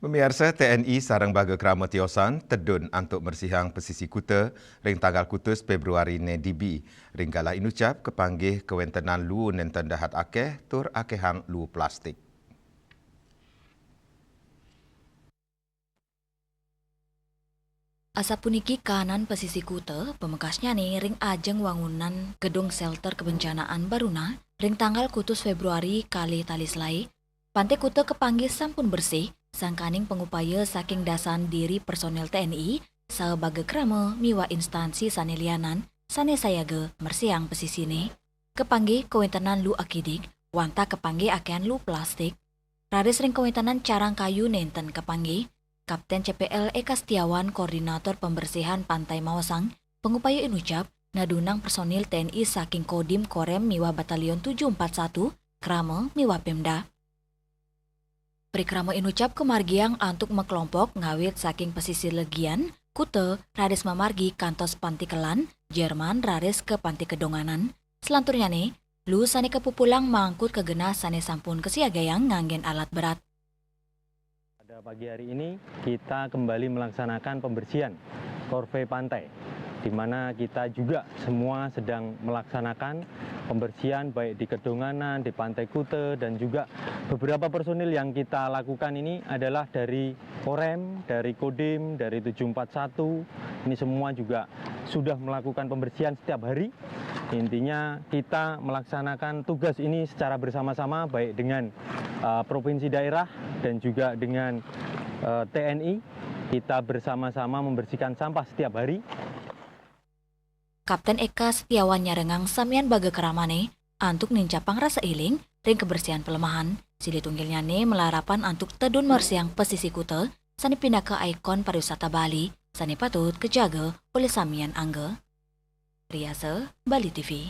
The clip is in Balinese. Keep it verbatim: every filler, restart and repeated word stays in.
Pamiarsa, T N I sareng baga krama tiosan tedun antuk mersihang pesisi kuta ring tanggal kutus Februari né dibi. Ring galah inucap kapanggih kawéntenan luu nénten dahat akéh tur akéhang luu plastik. Asapuniki kaanan pesisi kuta, pamekasnyané ring ajeng wangunan Gedung Shelter Kebencanaan Baruna ring tanggal kutus Februari kalih tali selaé, Pantai Kuta kapanggih sampun bersih, sangkaning pangupaya saking dasan diri personil T N I, saha baga krama miwah instansi sané lianan sané sayaga mersihang pesisiné. Kapanggih kawéntenan luu akidik, wantah kapanggih akéhan luu plastik. Raris ring kawéntenan carang kayu nénten kapanggih, Kapten C P L Eka Setiawan, Koordinator Pembersihan Pantai maosang, pangupaya inucap nadunang personil T N I saking Kodim, Korem miwah Batalion tujuh empat satu, Krama miwah Pemda. Parikrama inucap kamargiang antuk makelompok ngawit saking pesisi legian kuta raris mamargi kantos Pantai Kelan, Jerman raris ka Pantai Kedonganan. Selanturnyané, luu sané kapupulang mangkut ka genah sané sampun kasiagayang nganggén alat berat. Pada pagi hari ini, kita kembali melaksanakan pembersihan korvée pantai, di mana kita juga semua sedang melaksanakan pembersihan baik di Kedonganan, di Pantai Kuta, dan juga beberapa personil yang kita lakukan ini adalah dari Korem, dari Kodim, dari tujuh empat satu. Ini semua juga sudah melakukan pembersihan setiap hari. Intinya, kita melaksanakan tugas ini secara bersama-sama, baik dengan, eh, provinsi daerah dan juga dengan, eh, T N I. Kita bersama-sama membersihkan sampah setiap hari. Kapten Eka Setiawan nyarengang samian baga kramané antuk nincapang rasa éling ring kabersihan palemahan. Silih tunggilnyané malarapan antuk tedun mersihang pesisi kuta sané pinaka ikon pariwisata Bali sané patut kajaga olih samian angga. Riasa, Bali T V.